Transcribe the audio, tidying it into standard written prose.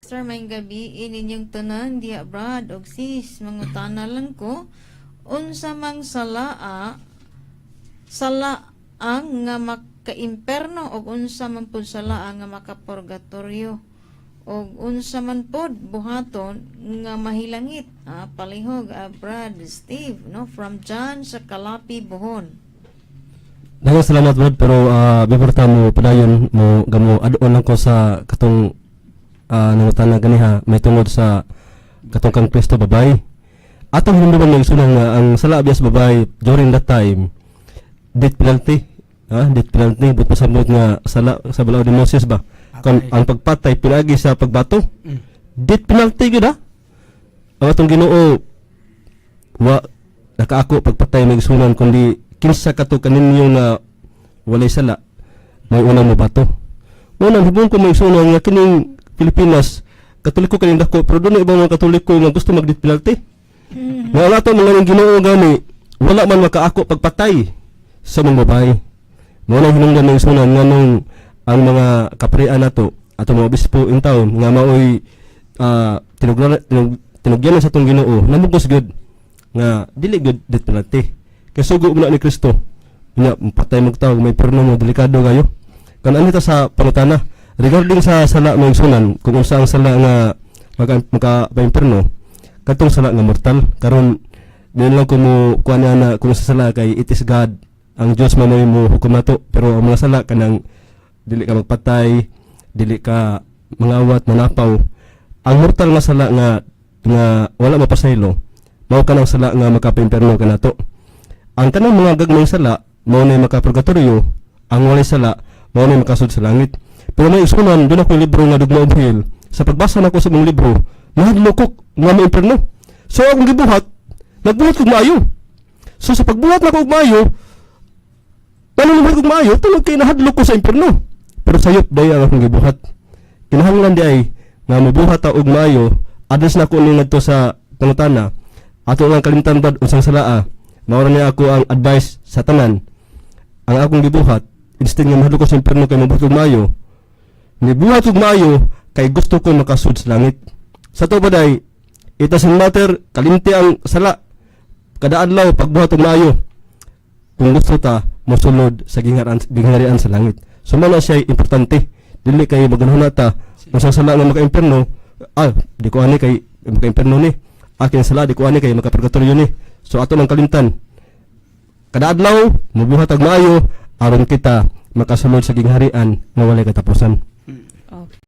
Sir, maayong gabii ninyong tanan diha, Brad og sis. Mangutana lang ko, unsa mang salaa sala ang nga makaimperno og unsa man pud sala nga makapurgatorio og unsa man pod buhaton nga mahilangit? Palihog, Brad Steve, no, from John sa Kalapi, Bohol. Daghang salamat, Brad, pero before ta mo padayon mo gamo add-on lang ko sa katong nangutana ganiha may tungod sa katong kang Kristo babay. Atong hinumduman, mga igsuonan, nga ang sala biya sa babay during that time, death penalty. Death penalty, but pasabot nga sala sa balaod ni Moses ba? Kon ang pagpatay pinagi sa pagbato. Death penalty gyud ah. Ang atong Ginoo wa nakaako pagpatay, mga igsuonan, kundi kinsa kato kaninyo nga walay sala may unang mobato. Mao nang hibong ko, mga igsuonan, nga kining Pilipinas, Katoliko kaning dako, pero doon ibang mga Katoliko nga gusto mag death penalty. Nga ang ato mga Ginoo gani wala man makaako pagpatay sa mga babae. Mao nang hinungdan, mga igsuonan, nga nung ang mga kaparian nato, ato mga obispo in town nga maoy tinugyanan sa atong Ginoo, namugos gyud nga dili gyud death penalty. Kay sugo mo na ni Kristo. Nya patay mo tao, may perno mo, delikado kayo. Kan ano ta sa pangutana regarding sa sala, mga igsuonan, kung unsa ang sala nga maka maka katong sala nga mortal. Karon di lang ko mo kuan na kung sa sala kay it is God, ang Dios man mo mo hukom nato, pero ang mga sala kanang dili ka magpatay, dili ka mangawat, manapaw, ang mortal nga sala nga nga wala mapasaylo mao kanang sala nga makapaimpierno kanato. Ang kanang mga gagmayng sala mao na makapurgatorio, ang walay sala mao na makasud sa langit. Pero may igsuonan, doon ako libro nga Dogma of Hell. Sa pagbasa nako sa mong libro, nahadlok ko nga ma-impierno. So akong gibuhat, nagbuhat kog maayo. So sa pagbuhat nako og maayo, nagbuhat kog maayo tungod kay nahadlok ko sa impierno. Pero sayop day ang akong gibuhat. Kinahanglan di ay nga mobuhat ta og maayo. Address nako ni ngadto sa pangutana. Ato nga kalimtan, Brad, unsang salaa. Mao ra ni ako ang advice sa tanan. Ang akong gibuhat, instead nga mahadlok ko sa impierno kay mobuhat og maayo, nibuhat og maayo kay gusto ko makasud sa langit. Sa to ba day, it doesn't matter, kalimti ang sala. Kada adlaw pagbuhat og maayo. Kung gusto ta mosulod sa gingharian sa langit. So mao na siya importante. Dili kay maganhuna ta unsang sala nga maka-impierno, di ko ani kay maka-impierno ni. Akin sala di ko ani kay maka-purgatorio ni. So ato nang kalimtan. Kada adlaw mubuhat og maayo aron kita makasulod sa gingharian nga walay katapusan.